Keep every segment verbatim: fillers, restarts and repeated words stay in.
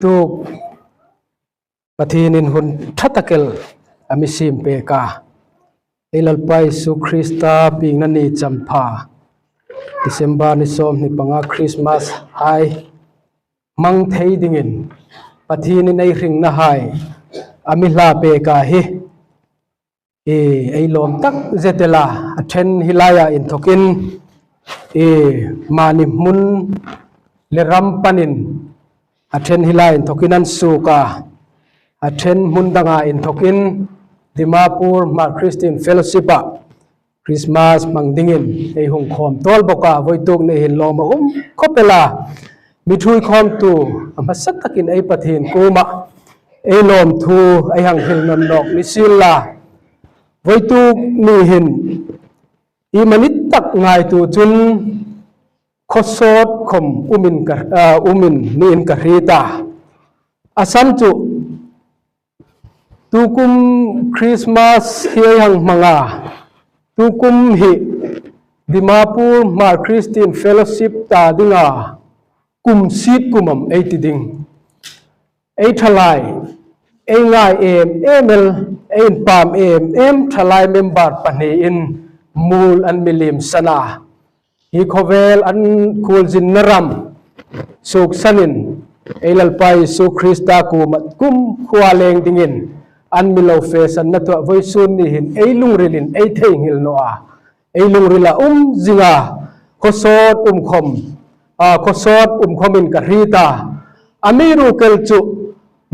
Tukhawm Pathienin hun ṭha tak el a mi siem pek a. Ei Lalpa Isu Krista piengna ni champha, December ni sawmhni panga Christmas hai hmang thei dingin Pathienin ei hringna hai a mi hla pek a hi. E, ei lawm tak zet el a, a ṭhen hi laia inthokin, e, mani hmun le ram panin a ṭhen hi laia inthokin an suok a, a ṭhen hmun danga inthokin Dimapur Hmar Christian Fellowship-a Christmas hmang dingin ei hung khawm tawl bawk a, voituk ni hin lawm a um khawp el a. Mi ṭhuoi khawmtu a hmasa takin ei Pathien kuoma ei lawmthu ei hang hril nawn nawk ni sienla. Voituk ni hin iemani tak ngaituo chun khawsawt khom umin ka, a, umin niin ka hriet a. A san chu tukum Christmas hi ei hang hmang a, tukum hi Dimapur Hmar Christian Fellowship ta dinga kum sip kum am ei ti ding. Ei ṭhalai, ei ngai em em el, ei inpam em em ṭhalai member pahniin muol an mi liemsan a. Hi khawvel an khuolzinna ram suoksanin ei Lalpa Isu Krista kuoma kumkhuoa leng dingin an mi lo fesanna thu a voisun ni hin ei lungrilin ei theinghil naw a. Ei lungrila um zinga khawsawt um khom, a, khawsawt um khomin ka hriet a. Amiruokchu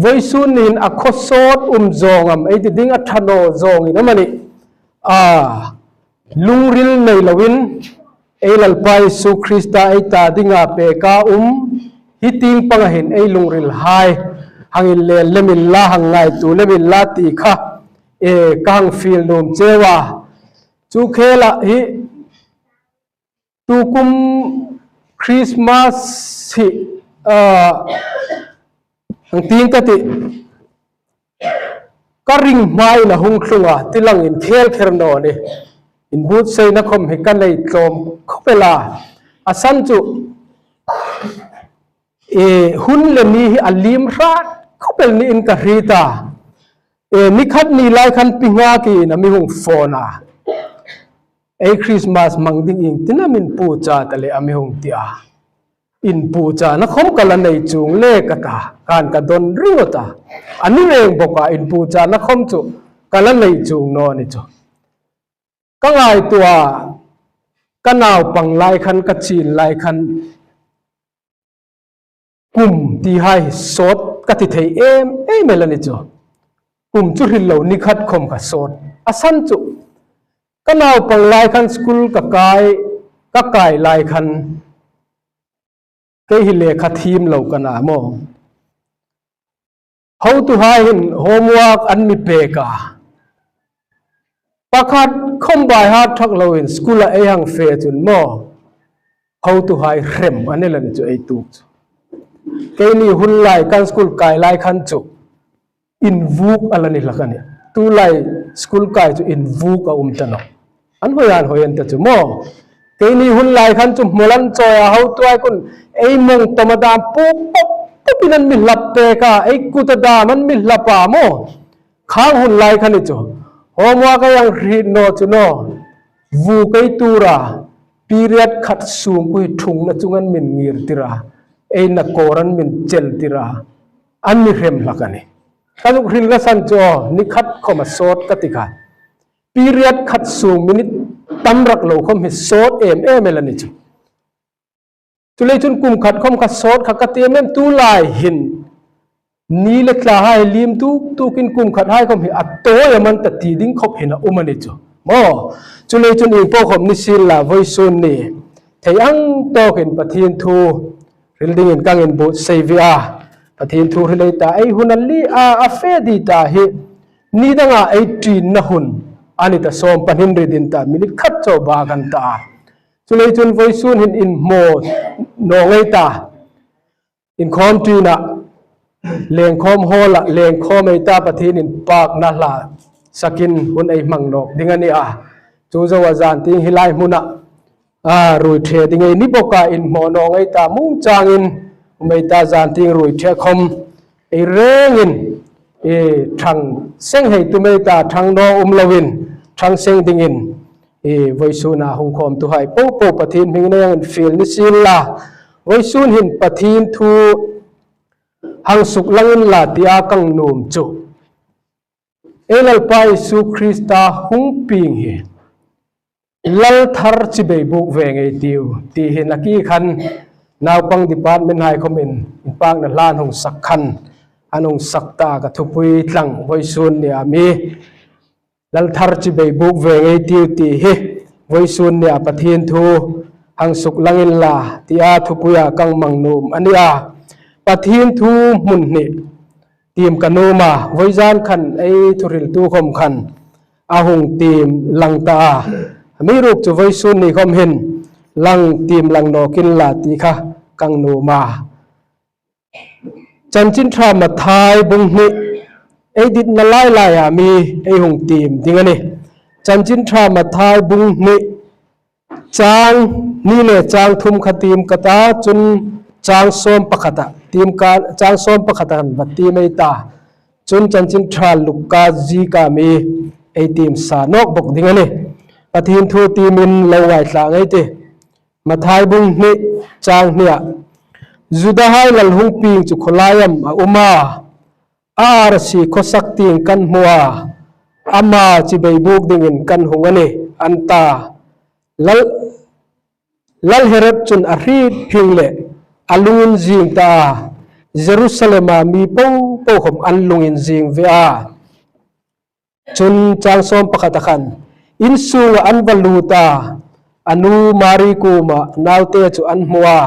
voisun ni hin a khawsawt um zawng am ei ti ding, a ṭha naw zawngin amanih, a, lungril nei loin ei Lalpa Isu Krista ei ta dinga peka um hi tieng panga hin ei lungrilhai hang inlen lem inla, hang ngaituo lem inla ti kha, e, ka hang fiel nuom cheu a. Chu khela hi tukum Christmas hi, a, hang tieng ka tih, ka ring hmain a hung tlung a, ti langin khel kher naw ni. Inbuotsaina khom hi ka nei tlawm khawp el a. A san chu, e, hun le ni hi a liem hrat khawp el niin ka hriet a. E, ni khat ni lai khan Pi Nghakin a mi hung phone a. Ei Christmas hmang ding ieng tin am in puocha ta le, a mi hung ti a. Inpuochana khom ka la nei chuong le ka ta, khan ka don ringawt a. A ni reng bawk a, inpuochana khom chu ka la nei chuong naw ni chu. Ka ngaituo a, ka naupang lai khan, ka chin lai khan, kum ti hai sawt ka ti thei em em el a ni chu. Kum chu hril lo, ni khat khom ka sawt. A san chu, ka naupang lai khan school ka kai, ka kai lai khan, kei hi lekha thiem lo ka na maw. Hotuhai hin homework an mi pek a. Pakhat khom by heart thak loin school-a ei hang fe chun maw, hotuhai hrem a ni el a ni chu ei tuok chu. Keini hun lai kan school kai lai khan chu invuk a la ni hlak a nih. Tulai school kai chu invuk a um ta nawh. An hoi an hoi an ta chu maw. Keini hun lai khan chu hmawl an chawi a, hotuhai khun ei mong tawm a dam puk puk pukin an mi hlap pek a, ei kut a dam an mi hlap a maw. Khang hun lai khan ni chu homework ei hang hriet naw chu naw, vuk ei tuor a, period khat sung khu hi thungna chunga an min ngir tir a, ei na kawr an min chel tir a, an mi hrem hlak a nih. Ka zuk hrilna san chu ni khat khom a sawt ka ti kha. Period khat sung minute tam rak lo khom hi sawt em em el a ni chu. Chuleiin chun kum khat khom kha sawt kha ka ti em em, tulai hin ni le thlahai liem tuk tukin kum khat hai khom hi a tawi am an ta ti ding khop hin a um a ni chu. Maw, chuleiin chun ieng po khom ni sienla, voisun ni thei ang tawkin Pathien thu hril dingin ka hang inbuotsai ve a. Pathien thu hril ei ta, ei hun a li a, a fe di ta hi, ni danga ei ṭinna hun a ni ta, sawm pahni ri ding ta, minute khat chau bak an ta a. Chuleiin chun voisun hin inhmaw naw ngei ta. Inkhawm ṭina, lengkhawm hall-a lengkhawm ei ta, Pathien inpakna hla sakin hun ei hmang nawk ding a ni a. Chu zoa zan tieng hi lai hmuna, a, ruoi ṭhe ding ei ni bawk a, inhmaw naw ngei ta, mung changin um ei ta, zan tieng ruoi ṭhe khom Ei rengin, e, thang seng hei tum ei ta, thang naw um loin, thang seng dingin, e, vawisuna hung khawmtuhai popo Pathien hmingin ei hang infiel ni sien la. Vawisun hin Pathien thu hang suklang inla tia ka nuom chu, ei Lalpa Isu Krista hung pieng hi lal thar chibai buk ve ngei ei tiu, ti hi nakie khan naupang department hai khawmin inpakna hla an hung sak khan, an hung sak ta ka thupui tlang vawisun nia mi lal thar chibai buk ve ngei ei tiu ti hi vawisun nia Pathien thu hang suklang inla tia thupuia ka hang nuom a nih a. Pathien thu hmun hni tiem ka nuom a, vawizan khan ei thuhriltu khawm khan a hung tiem lang ta a. Amiruokchu vawisun ni khawm hin lang tiem lang nawk inla ti kha ka hang nuom a. Chanchin Ṭha Mathai bung hni, ei ditna lai laia mi ei hung tiem ding a nih. Chanchin Ṭha Mathai bung hni, chang hni le chang thum kha tiem ka ta, chun chang sawm pakhata tiem ka, chang sawm pakhata khan va tiem ei ta. Chun Chanchin Ṭha Luka zieka mi ei tiem sa nawk bawk ding a nih. Pathien thu tiemin lo ngaithla ngei ei tih. Mathai bung hni, chang hnia. Judahai lal hung pieng chu khawlai am a um a? A arsi khawsak tieng kan hmu a, ama chibai buk dingin kan hung a nih, an ta. Lal, Lal Herod chun a hriet phing leh a lunginzing ta a, Jerusalema mi popo khawm an lunginzing ve a. Chun chang sawm pakhata khan, insunga an va lut a, a nu Mari kuoma naute chu an hmu a,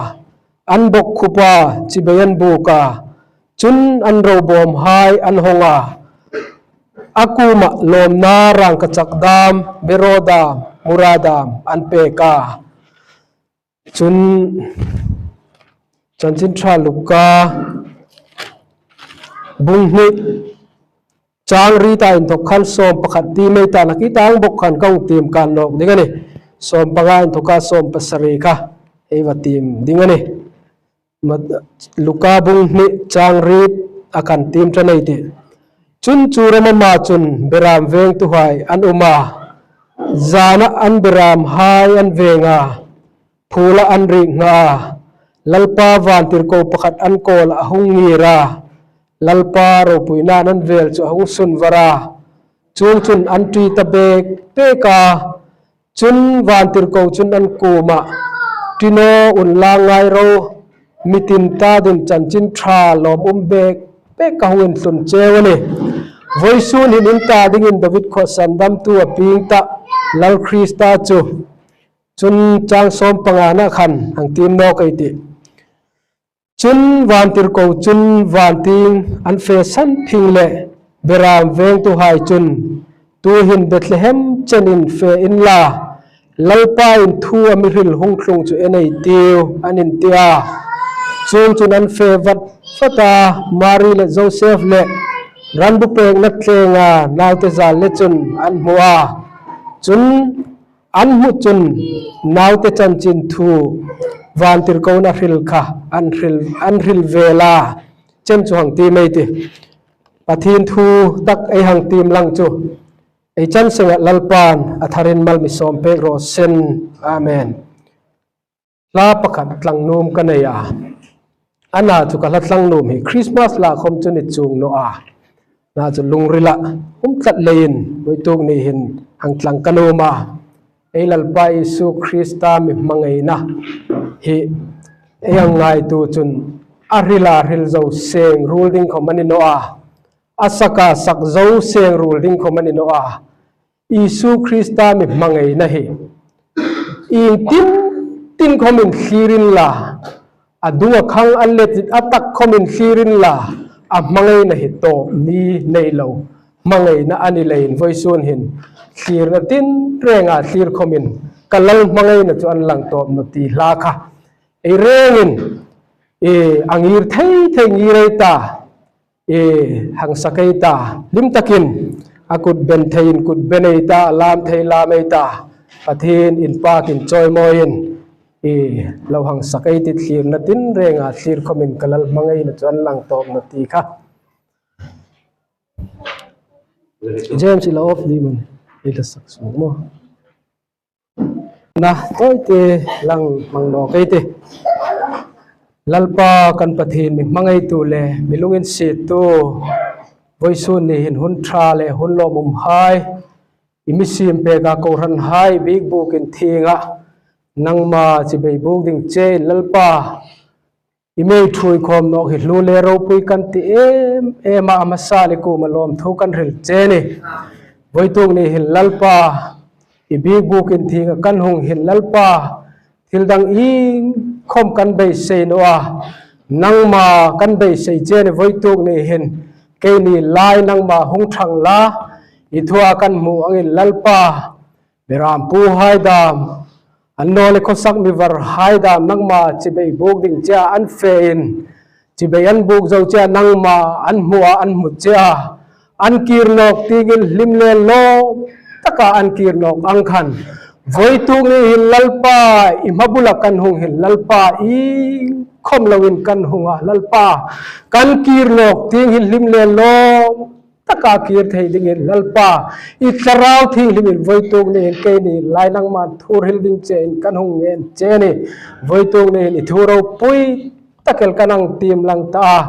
an bawkkhup a, chibai an buk a. Chun an robawmhai an hawng a, a kuoma lawmna rangkachak dam, bero dam, mura dam an pek a. Chun Chanchin Ṭha Luka bung hni, chang riet a inthok khan sawm pakhat tiem ei ta, nakie tang bawk khan ka hung tiem kan nawk ding a nih. Sawm panga inthoka sawm pasari kha ei va tiem ding a nih. Mat-, Luka bung hni chang riet a kan tiem ṭan ei tih. Chun chu rama chun beram vengtuhai an um a, zana an beramhai an veng a, phula an rik nghak a, Lalpa vantirko pakhat an kawla a hung ngir a, Lalpa ropuinain an vel chu a hung sunvar a, chuongchun an ṭi ta bek bek a. Chun vantirko chun an kuoma, ṭi naw unla ngai ro, mi tin ta dingin chanchin ṭha lawmum bek bek ka hung intlun cheu a nih. Vawisun hin in ta dingin David khuo sandamtu a pieng ta, Lal Krista chu. Chun chang sawm pangana khan hang tiem nawk ei tih. Chun vantirko chun van tieng an fe san phing leh beram vengtuhai chun, tuhin Bethlehem chenin fe inla, Lalpa'n thu a mi hril hung tlung chu en ei tiu, an inti a. Chuongchun an fe vat vat a, Mari le Josef le ran bu pekna tlenga naute zal le chun an hmu a. Chun an hmu chun naute chanchin thu vantirko'n a hril kha an hril, an hril vel a. Chen chu hang tiem ei tih. Pathien thu tak ei hang tiem lang chu ei chan senga Lalpa'n a tharin mal mi sawm pek raw seh. Amen. Hla pakhat tlang nuom ka nei a. Ana chu ka hla tlang nuom hi Christmas hla khom chu ni chuong naw a. Ana chu lungrila um tlat leiin vawituk ni hin hang tlang ka nuom a. Ei Lalpa Isu Krista mi hmangaina hi ei hang ngaituo chun a hrila hril zo seng ruol ding khom a ni naw a. A saka sak zo seng ruol ding khom a ni naw a. Isu Krista mi hmangaina hi ieng tin tin khomin thlir inla, a dunga khang a let a tak khomin thlir inla, a hmangaina hi tawp ni nei lo hmangaina a ni leiin vawisun hin thlirna tinrenga thlir khomin ka Lal hmangaina chu an lang tawp naw ti hla kha ei rengin, e, a ngir thei thei ngir ei ta, e, hang sak ei ta, hlim takin a kut ben theiin kut ben ei ta, a lam thei lam ei ta, Pathien inpakin chawimawiin, e, lo hang sak ei tih. Thlirna tinrenga thlir khomin ka Lal hmangaina chu an lang tawp naw ti kha James i la off ding am a ni? I la sak suok maw. Na, tawite lang hmang nawk ei tih. Lalpa kan Pathien, mi hmangaitu le mi lunginsiettu, vawisun ni hin hun ṭha le hun lawmumhai i mi siem peka kohranhai bik bukin thienga nangma chibai buk ding chein Lalpa, i mi ṭhuoi khawm nawk hi hlu le ropui kan ti em em a, a hmasan i kuoma lawmthu kan hril che a nih. Vawituk ni hin Lalpa, i bik bukin thienga kan hung hin Lalpa, thil dang iengkhawm kan beisei naw a, nangma kan beisei che a nih. Vawituk ni hin keini lai nangma hung ṭhang la, i thua kan hmu angin Lalpa, berampuhai dam, annawleh khawsak mi varhai dam nangma chibai buk ding chea an fein, chibai an buk zo chea nangma an hmu a, an hmu chea an kir nawk dingin hlim le lawm taka an kir nawk ang khan, vawituk ni hin Lalpa, i hma bula kan hung hin Lalpa, iengkhawm loin kan hung a Lalpa, kan kir nawk ding hin hlim le lawm taka kir thei dingin Lalpa, i Thlarau Thienghlimin vawituk ni hin keini lai nangman thu hril ding chein kan hung ngen che a nih. Vawituk ni hin i thu ropui tak el kan hang tiem lang ta a,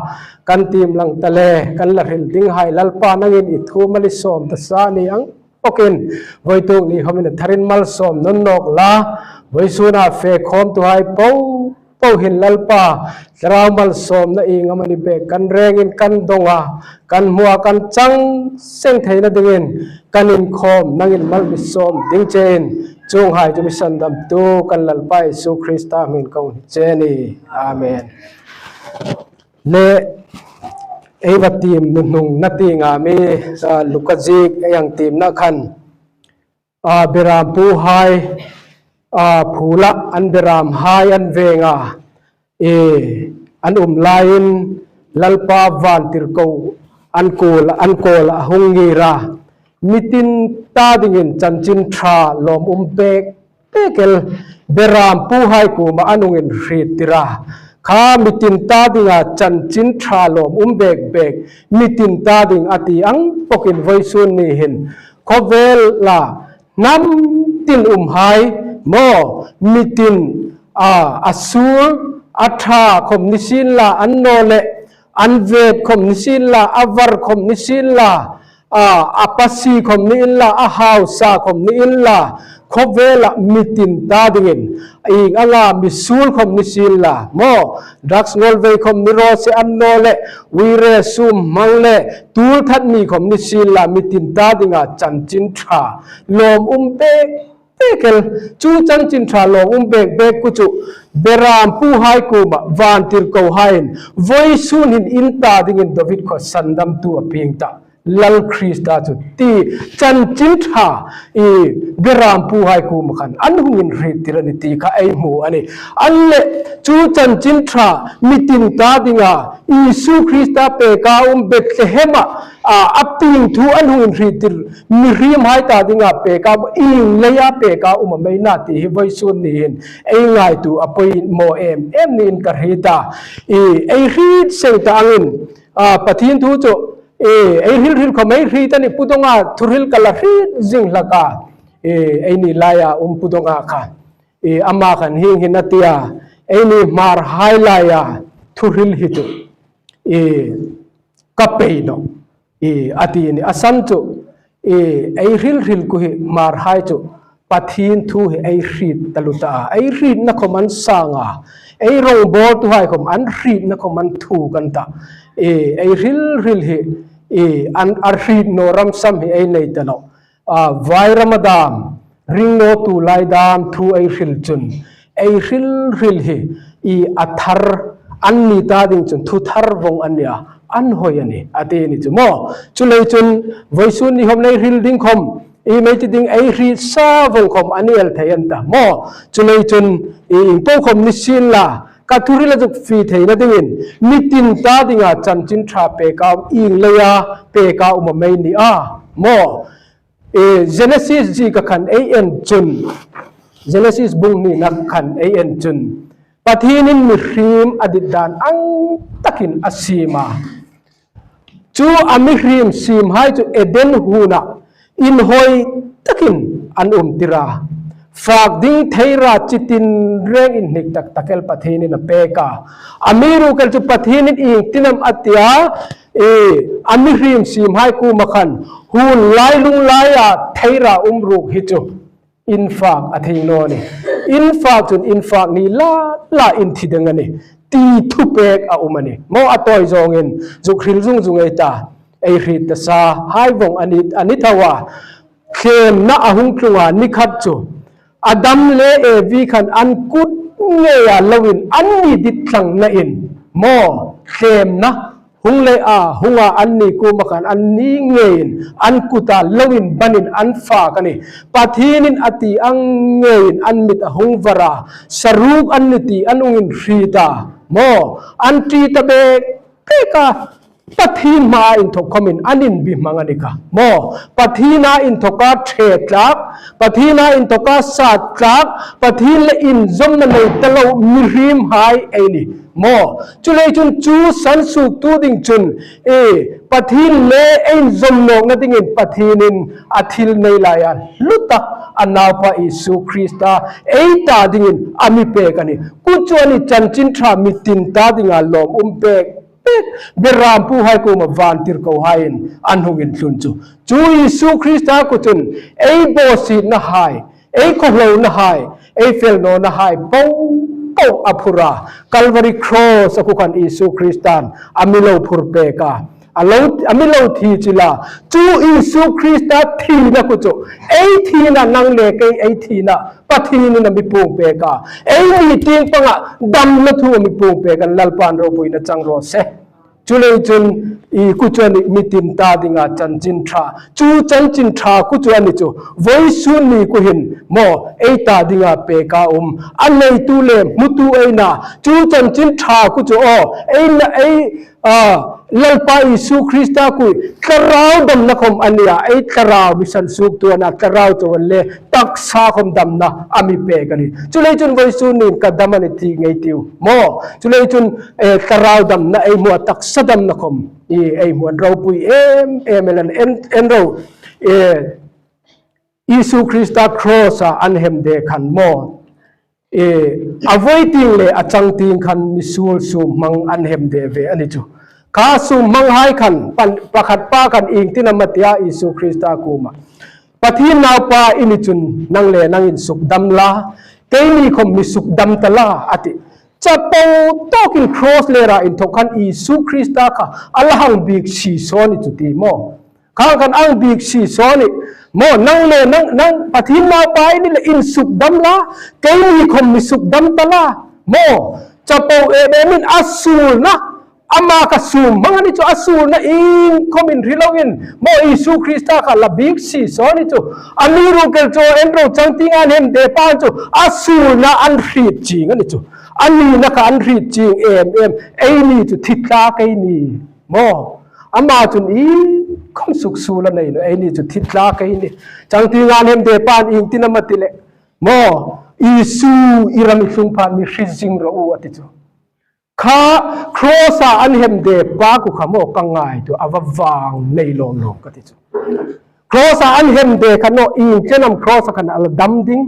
kan tiem lang ta le kan la hril dinghai Lalpa, nangin i thu malsawm ta sa ni ang bawkin, vawituk ni khawmin a tharin malsawm nawn nawk la, vawisuna fe khawmtuhai po po hin Lalpa, Thlarau malsawmna ieng am a ni bek kan rengin kan dong a, kan hmu a, kan chang seng theina dingin kan inkhawm, nangin mal mi sawm ding chein, chuonghai chu mi sandamtu kan Lalpa Isu Krista hmingin ka hung che a nih. Amen. Le, ei va tiem nuhnungna tienga mi, a, Luka ziek ei hang tiemna khan, a, berampuhai, a, phula an beramhai an venga, e, an um laiin Lalpa vantirko an kawl, an kawla a hung ngir a, mitin ta dingin chanchin ṭha lawmum bek bek el berampuhai kuoma an hung inhriettir a. Kha mitin ta dinga chanchin ṭha lawmum bek bek, mitin ta ding a ti ang bawkin vawisun ni hin khawvela hnam tin umhai maw, mitin, a, a suol a ṭha khawm ni sien la, annawleh an vet khawm ni sien la, a var khawm ni sien la, a, a pasi khawm ni inla, a hausa khawm ni inla, khawvela mitin ta dingin, ieng anga mi suol khawm ni sien la maw, drugs ngawlvei khawm ni raw se, annawleh uire sum hmang le tul that mi khawm ni sien la, mitin ta dinga chanchin ṭha lawmum bek bek el, chu chanchin ṭha lawmum bek bek khu chu berampuhai kuoma vantirkohaiin vawisun hin in ta dingin David khaw sandamtu a pieng ta, Lal Krista chu ti, chanchin ṭha, e, berampuhai kuoma khan an hung inhriettir a nih ti kha ei hmu a nih. Annawleh chu chanchin ṭha mitin ta dinga Isu Krista peka um Bethlehema, a, a pieng thu an hung inhriettir, mihriemhai ta dinga peka um, ieng leia peka um am a ni a ti hi vawisun ni hin ei ngaituo a poimaw em em niin ka hriet a. E, ei hriet seng ta angin, a, Pathien thu chu, e, ei hril hril khawm ei hriet a nih, Pu Donga thuhril ka la hriet zing hlak a. E, eini laia um Pu Donga kha, e, ama khan hieng hin a ti a, eini Hmarhai laia thuhril hi chu, e, ka pei nawh, e, a ti a nih. A san chu, e, ei hril hril khu hi Hmarhai chu Pathien thu hi ei hriet taluo ta a, ei hrietna khawm an sang a, ei rawngbawltuhai khawm an hrietna khawm an thuk an ta. E, ei hril hril hi, e, an, a hriet naw ram sam hi ei nei ta nawh. A, vai rama dam, ring naw tu lai dam thu ei hril chun, ei hril hril hi, e, a thar an ni ta ding chun thu thar vawng an nia, an hoi a nih, a ti a ni chu maw. Chuleiin chun vawisun ni khawm ei hril ding khawm, e, mi ti ding ei hriet sa vawng khawm a ni el thei an ta maw. Chuleiin chun, e, ieng po khawm ni sien la, ka thuhrila zuk fie theina dingin mitin ta dinga chanchin ṭha peka um, ieng leia peka um am a ni a maw. E, Genesis ziek khan ei en chun, Genesis bung hnina khan ei en chun, Pathienin mihriem a dit dan ang takin a siem a. Chu a mihriem siemhai chu Eden huona inhawi takin an um tir a. Fak ding thei ra chi tin reng inhnik tak tak el Pathienin a pek a. Amiruokchu Pathienin ieng tin am a tia, e, a mihriem siemhai kuoma khan hun lai lung laia thei ra um ruok hi chu infak a thei naw nih. Infak chun infak ni la la inthi ding a nih ti thupek a um a nih. Maw a tawi zawngin zuk hril zung zung ei ta. Ei hriet ta sa hai vong a ni, a ni tho a. Thlêmna a hung tlung a, ni khat chu Adam le Evi khan an kut ngeia loin anni dit thlangnain maw thlêmna hung lei a, hung a, anni kuoma khan anni ngeiin an kuta loin banin an fak a nih. Pathienin a ti ang ngeiin an mit a hung var a, saruok an ni ti an hung inhriet a. Maw an ṭi ta bek bek a, Pathien hmaa inthok khomin an inbi hmang a ni kha. Maw Pathiena inthoka ṭhe tlak, Pathiena inthoka sat tlak, Pathien le inzawmna nei ta lo mihriemhai ei nih. Maw chuleiin chun chu sansuoktu ding chun, e, Pathien le ei inzawm nawkna dingin Pathienin a thil nei laia hluta a naupa Isu Krista ei ta dingin a mi pek a nih. Chu chu a nih chanchin ṭha mi tin ta dinga lawm um pek pek, berampuhai kuoma vantirkohaiin an hung inthlun chu. Chu Isu Krista kuoma chun ei bawsietnahai, ei khawhlonahai, ei fel nawnahai po po a phur a. Calvary Cross-a kuoma khan Isu Kristan a mi lo phur pek a. A lo, a mi lo thi chil a. Chu Isu Krista thina kuoma chu ei thina, nang le kei ei thina Pathienin a mi puong pek a. Eini tieng panga damna thu a mi puong pek a, Lalpan ropuina chang raw se. Chuleiin chun i kuoma chu a nih mi tin ta dinga chanchin ṭha. Chu chanchin ṭha kuoma chu a ni chu. Voisun ni kuoma hin maw ei ta dinga pek a um. A neitu le hmutu ei na. Chu chanchin ṭha kuoma chu aw ei na ei, a, Lalpa Isu Krista kuoma thlarau damna khom a nih a, ei thlarau mi sansuoktu a na, thlarau chauh le taksa khom damna a mi pek a nih. Chuleiin chun voisun nin ka dam a nih ti ngei ei tiu. Maw chuleiin chun, e, thlarau damna ei hmu a, taksa damna khom i ei hmu a, ropui em em el an en, en ro. E, Isu Krista Cross-a an hemde khan maw, e, a voi tieng le a chang tieng khan misuol sum hmang an hemde ve a ni chu. Kha sum hmanghai khan pan, pakhat pa khan ieng tin am a tia Isu Krista kuoma, Pathien naupa i ni chun nang le nang insuk dam la, keini khom mi suk dam ta la a ti. Chapo tawkin Cross lera inthok khan Isu Krista kha a la hang biek si saw ni chu ti maw. Kha khan a hang biek si saw ni. Maw nang le nang, nang Pathien naupa i ni le insuk dam la, keini khom mi suk dam ta la. Maw chapo em emin a suolna, ama kha sum hmang a ni chu, a suolna ieng khomin hre loin maw Isu Krista kha la biek si saw ni chu. Amiruokchu en ro, chang tienga an hemde pa chu a suolna an hriet chieng a ni chu. A nina kha an hriet chieng em em. Eini chu thi tlak ei ni. Maw ama chun ieng khom suksuol a nei naw, eini chu thi tlak ei ni. Chang tienga an hemde pan ieng tin am a ti le, maw Isu, i ram i tlung phat mi hre zing ro u a ti chu. Kha Cross-a an hemde pa kuoma kha maw ka ngaituo a, a va vang nei lawm lawm ka ti chu. Cross-a an hemde kha naw ieng chen am Cross-a khan a la dam ding.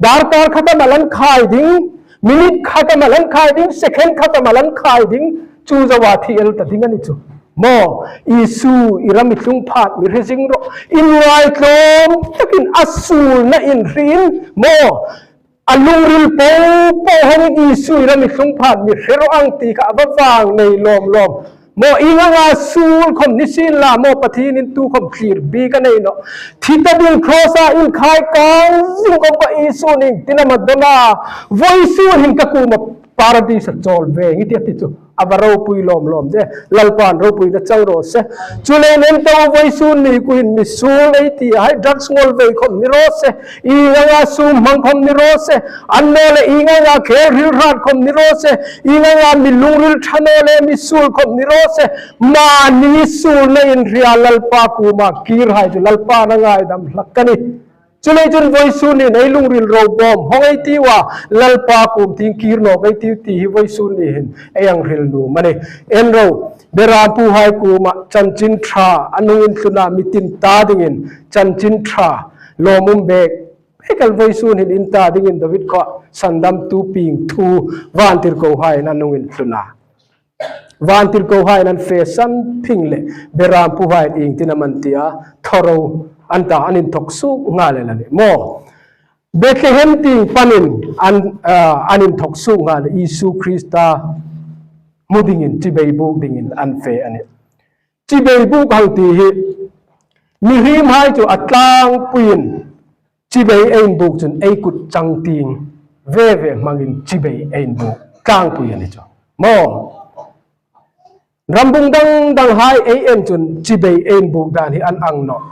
Darkar khat am a la inkhai ding, minute khat am a la inkhai ding, second khat am a la inkhai ding, chu zoa thi el ta ding a ni chu. Maw Isu, i ram i tlung phat mi hre zing ro. Inngaitlawm takin a suolna inhriin maw a lungril po po hangin Isu, i ram i tlung phat mi hre ro ang ti kha a va vang nei lawm lawm. Maw ieng anga suol khom ni sien la maw Pathienin tu khom thlir bik a nei nawh. Thi ta ding Cross-a inkhai kang zing khom kha Isu nin tin am a dawn a, voisun hin ka kuoma Paradis-a chawl ve ngei ti a ti chu. A va ropui lawm lawm de. Lalpan ropuina chang raw se. Chuleiin en ta u, voisun ni kuoma hin misuol ei ti hai, drugs ngol vei khom ni raw se, ieng anga sum hmang khom ni raw se, annawleh ieng anga khel hril hrat khom ni raw se, ieng anga mi lungril ṭha naw le misuol khom ni raw se, mani suolna inhriet Lalpa kuoma kir hai chu Lalpan a ngaidam hlak a nih. Chuleiin chun voisun nin ei lungril ro bawm hawng ei tiu a, Lalpa kuoma tieng kir nawk ei tiu ti hi voisun ni hin ei hang hril nuom a nih. En ro, Berampuhai kuoma chanchin ṭha an hung inthlun a, mi tin ta dingin chanchin ṭha, lawmum bek, hei kal voisun hin in ta dingin David khuo sandamtu pieng thu vantirkohaiin an hung inthlun a. Vantirkohaiin an fe san phing le berampuhaiin iengtin am an ti a, thawro an ta, an inthok suok nghal el a nih maw. Bethlehem tieng panin an, ah, an inthok suok nghal, Isu Krista hmu dingin, chibai buk dingin an fe a nih. Chibai buk hang ti hi mihriemhai chu a tlangpuiin chibai ei inbuk chun ei kut chang tieng ve ve hmangin chibai ei inbuk tlangpui a ni chu maw. Rambung dang danghai ei en chun chibai ei inbuk dan hi an ang nawh.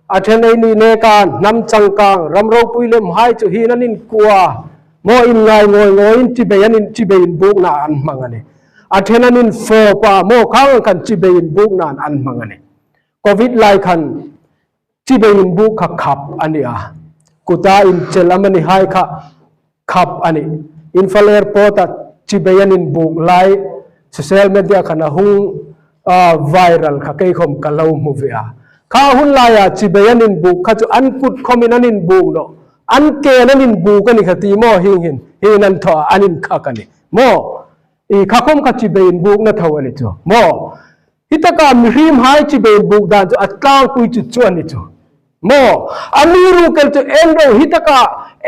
A ṭhen ei ni neka hnam changkang, ram ropui lemhai chu hin an inkuo a, maw, inngai ngawi ngawiin chibai an in, chibai inbukna an hmang a nih. A ṭhen an infawp a, maw, khang ang khan chibai inbukna an hmang a nih. Covid lai khan chibai inbuk kha khap a ni a. Kuta inchel am a ni hai kha khap a nih. Imphal airport-a chibai an inbuk lai social media khan a hung, ah, viral kha kei khawm ka lo hmu ve a. Kha hun laia chibai an inbuk kha chu an kut khawmin an inbuk nawh. An ken an inbuk a ni kha ti maw, hieng hin, hieng hin an thaw a, an inkhak a nih maw. I kha khawm kha chibai inbukna tho a ni chu maw. Hi taka mihriemhai chibai inbuk dan chu a tlangpui chu chu a ni chu maw. Amiruokchu en ro, hi taka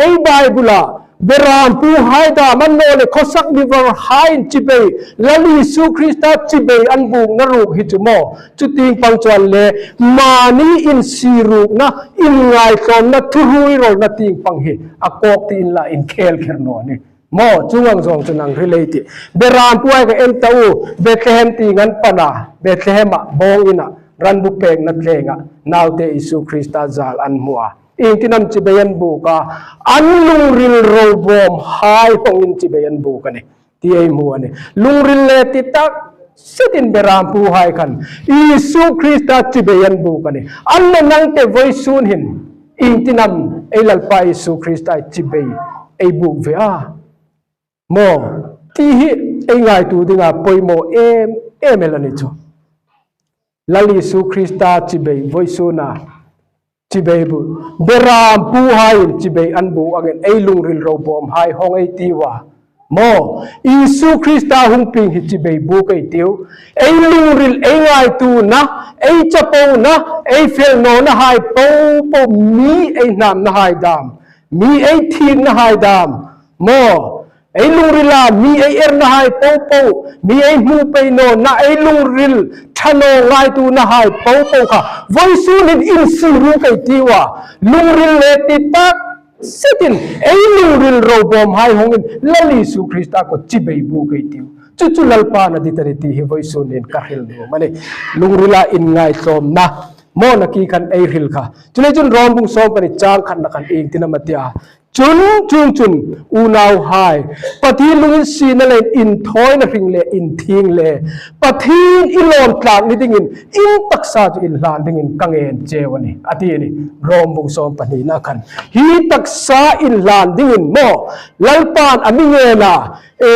ei Bible-a berampuhai dam, annawleh khawsak mi varhaiin chibai, Lal Isu Krista chibai an bukna ruok hi chu maw, chu tieng pang chuong le mani insirukna, inngaitlawmna, thuhrilna tieng pang hi a kawk ti inla inkhel kher naw nih. Maw, chuong ang zawng chu nang hril ei tih. Berampuhai kha en ta u, Bethlehem tieng an pan a, Bethlehem-a bawng ina, ran bupekna tlenga naute Isu Krista zal an hmu a. Iengtin am chibai an buk a? An lungril robawmhai hawngin chibai an buk a nih ti ei hmu a nih. Lungril le ti tak setin berampuhai khan Isu Krista chibai an buk a nih. An le nangte voisun hin iengtin am ei Lalpa Isu Krista chibai ei buk ve a maw ti hi ei ngaituo dinga poimaw em em el a ni chu. Lal Isu Krista chibai voisuna chibai buk, berampuhaiin chibai an buk angin ei lungril robawmhai hawng ei tiu a. Maw, Isu Krista hung pieng hi chibai buk ei tiu. Ei lungril, ei ngaituona, ei chapona, ei fel nawnahai popo, mi ei hnamnahai dam, mi ei thiknahai dam. Maw, ei lungrila mi ei ernahai popo, mi ei hmu pei nawna, ei lungril ṭha naw ngaituonahai popo kha voisun hin insiruk ei tiu a. Lungril le ti tak setin ei lungril robawmhai hawngin Lal Isu Krista kha chibai buk ei tiu. Chu chu Lalpan a dit a nih ti hi voisun hin ka hril nuom a nih. Lungrila inngaitlawmna maw, nakie khan ei hril kha. Chuleiin chun Rom bung sawm pahni chang khatna khan iengtin am a ti a? Chun, chuongchun, unauhai, Pathien lunginsietna le inthawina hring le inthieng le Pathien i lawm tlak ni dingin in taksa chu inhlan dingin ka ngen cheu a nih, a ti a nih. Rom bung sawm pahnina khan hi taksa inhlan dingin maw, Lalpan a mi ngen a, e,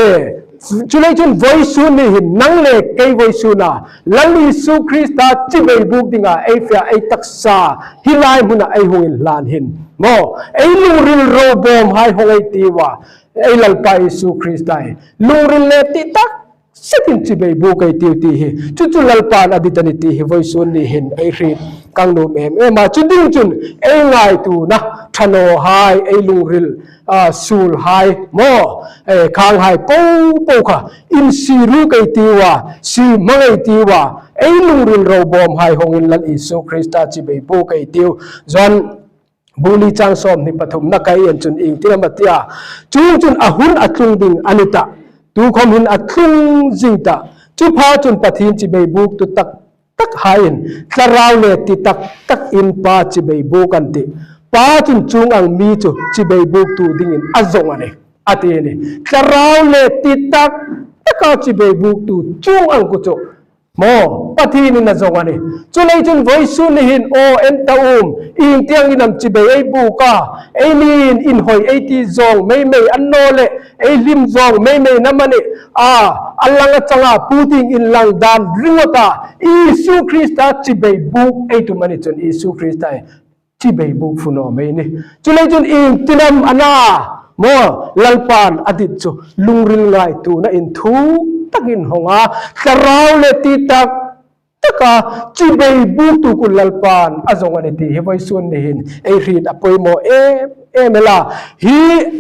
chuleiin chun voisun ni hin nang le kei voisuna Lal Isu Krista chibai buk dinga ei fe a, ei taksa hi lai hmuna ei hung inhlan hin maw, ei lungril robawmhai hawng ei tiu a, ei Lalpa Isu Krista hi lungril le ti tak setin chibai buk ei tiu ti hi chu chu Lalpan a dit a nih ti hi voisun ni hin ei hriet ka nuom em em a. Chu ding chun ei ngaituona ṭha nawhai, ei lungril, a, suolhai maw, e, khanghai popo kha insiruk ei tiu a, sihmang ei tiu a, ei lungril robawmhai hawngin Lal Isu Krista chibai buk ei tiu. Johan bung li chang sawmhni pathumna kha ei en chun iengtin am a ti a? Chuongchun a hun a tlung ding a ni tah, tukhawm hin a tlung zing tah. Chu pha chun Pathien chibai buktu tak takhaiin thlarau le ti tak takin Pa chibai buk an tih. Pa chun chuong ang mi chu chibai buktu dingin a zawng a nih, a ti a nih. Thlarau le ti tak taka chibai buktu chuong ang kha chu Maw, Pathienin a zawng a nih. Chuleiin chun vawisun ni hin aw en ta u, ieng tiengin am chibai ei bûk a, eini'n inhawi ei ti zawng mei mei annawleh, ei hlim zawng mei mei na mani, a, a lang a changa puting inlang dan ringawta, Isu Krista chibai bûk ei tum a ni chun Isu Krista chibai bûk fu naw mei ni. Chuleiin chun ieng tin am a na, maw, Lalpan a dit chu lungril ngaituona inthuk takin hawng a, thlarau le ti tak taka chibai bûk tukhun Lalpan a zawng a nih ti hi vawisun ni hin ei hriet a poimaw em em el a. Hi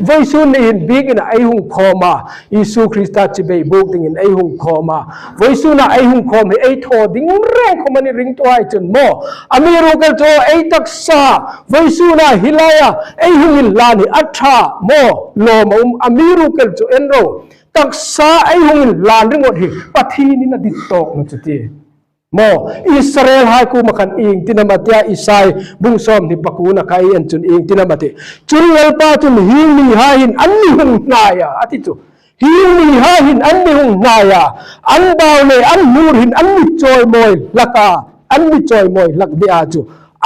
vawisun ni hin biekin ei hung khawm a, Isu Krista chibai bûk dingin ei hung khawm a. Vawisuna ei hung khawm hi ei thaw ding reng khawm a ni ringtuhai chun maw. Amiruokchu ei taksa vawisuna hi laia ei hung inhlan hi a ṭha maw. Lawm a um, amiruokchu en ro. Taksa ei hung inhlan ringawt hi Pathienin a dit tawk naw chu ti. Maw, Israelhai kuoma khan ieng tin am a ti a, Isai bung sawmhni pakuona kha ei en chun ieng tin am a ti. Chun Lalpa chun hieng mihai hin an mi hung hnai a, a ti chu. Hieng mihai hin an mi hung hnai a, an bau le an hmur hin an mi chawimawi hlak a, an mi chawimawi hlak de a chu.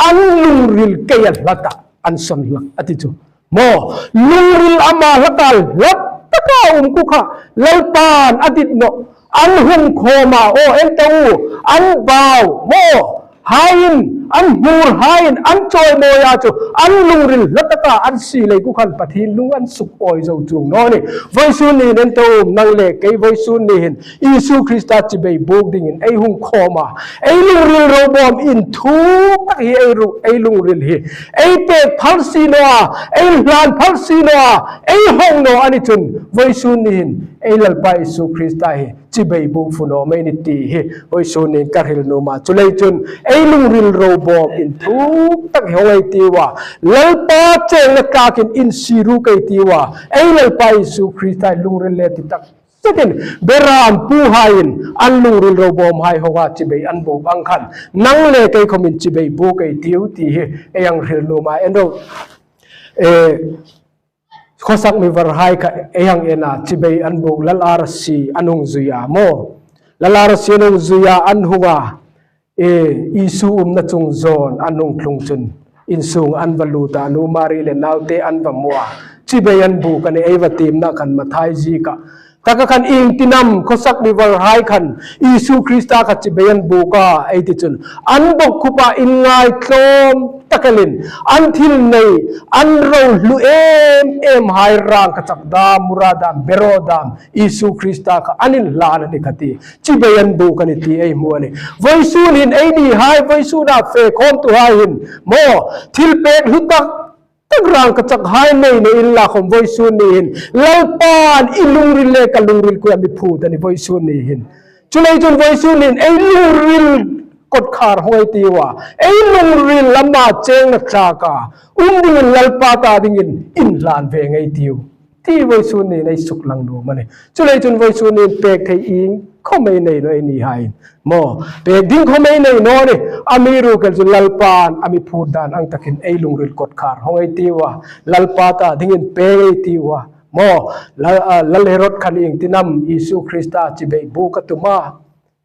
An lungril keia hlak a, an sawn hlak a ti chu. Maw, lungril ama hlak a hlak taka um khu kha, Lalpan a dit naw, an hung khawm a, aw en ta u, an bau, maw, haiin, an hmur haiin, an chawimawi a chu, an lungril hlak taka an sie lei khu khan Pathien lung an suk awi zo chuong naw ni. Vawisun ni hin en ta u, nang le kei vawisun ni hin, Isu Krista chibai bûk dingin ei hung khawm a. Ei lungril robawm inthuk tak hi ei ru, ei lungril hi. Ei pek phal si naw a, ei hlan phal si naw a, ei hawng naw a ni chun. Vawisun ni hin, ei Lalpa Isu Krista hi chibai bûk fu naw mei ni ti hi. Vawisun ni hin ka hril nuom a. Chuleiin chun, ei lungril robawm inthuk tak hi hawng ei tiu a. Lalpa chengna tlakin insie ruk ei tiu a. Ei Lalpa Isu Krista lungril le ti tak setin, berampuhaiin an lungril robawmhai hawng a chibai an bûk ang khan, nang le kei khawmin chibai bûk ei tiu ti hi ei hang hril nuom a, en ro. E, khawsak mi varhai kha ei hang en a, chibai an bûk, Lal R C an hung zui a maw. Lal R C an hung zui a, an hung a. E, Isu umna chung zawn an hung tlung chun, insung an va lut a, nu Mari le naute an va hmu a. Chibai an bûk a nih, ei va tiemna khan Mathai zieka. Taka khan ieng tin am, khawsak mi varhai khan, Isu Krista kha chibai an bûk a, ei ti chun. An bawkkhupa inngai tlawm tak elin, an thil nei, an ro hlu em em hai rangkachak dam, mura dam, bero dam, Isu Krista kha an inhlan a ni kha ti. Chibai an bûk a ni ti ei hmu a nih. Vawisun hin ei nihai, vawisuna fe khawmtuhai hin. Maw, thil pek hlu tak tak rangkachakhai nei nei inla khawm vawisun ni hin. Lalpan i lungril le ka lungril kuoma mi phut a ni vawisun ni hin. Chuleiin chun vawisun ni hin ei lungril kotkhar hawng ei tiu a. Ei lungril ama chengna tlaka um dingin Lalpa ta dingin inhlan ve ngei ei tiu. Ti vawisun ni hin ei suklang nuom a nih. Chuleiin chun vawisun ni hin pek thei ieng khawm ei nei naw ei nihai. Maw, pek ding khawm ei nei naw ni. Amiruokchu Lalpan a mi phut dan ang takin ei lungril kotkhar hawng ei tiu a. Lalpa ta dingin pek ei tiu a. Maw, Lal, a, Lal Herod khan ieng tin am Isu Krista chibai bûk a tum a.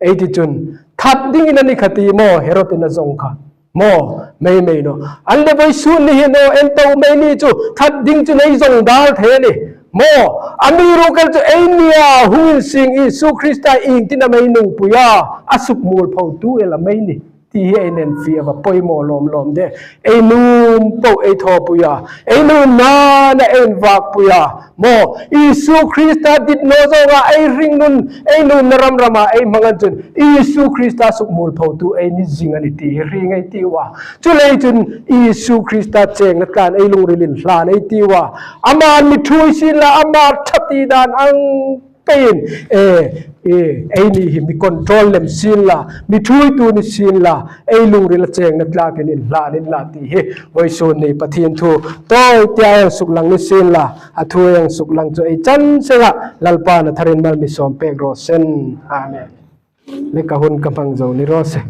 Ei ti chun, that dingin a ni kha ti maw, Herod-in a zawng kha. Maw, mei mei naw. An le vawisun ni hin aw, en ta u, mei ni chu, that ding chu ei zawng dal thei a nih. Maw, amiruokchu ei nia hung insing Isu Krista ieng tin am ei nungpui a, a sukmualphotu el am ei ni. Ti hi ei nen fie a va poimaw lawm lawm de. Ei nuom po ei thawpui a. Ei nuomna na ei invakpui a. Maw, Isu Krista dit naw zawnga ei hringnun, ei nuomna ram rama ei hmang ang chun, Isu Krista sukmualphotu ei ni zing a ni ti hi hre ngei ei tiu a. Chuleiin chun Isu Krista chengna tlan ei lungril inhlan ei tiu a. Ama mi ṭhuoi sienla, ama ṭha ti dan ang peiin, e, e, eini hi mi control lem sienla, mi ṭhuoitu ni sienla, ei lungril a chengna tlakin inhlan inla ti hi vawisun ni Pathien thu tawi tia ei suklang ni sienla, a thu ei suklang chu ei chan senga Lalpan a tharin mal mi sawm pek raw se. Amen. Le ka hun ka hmang zo ni raw se.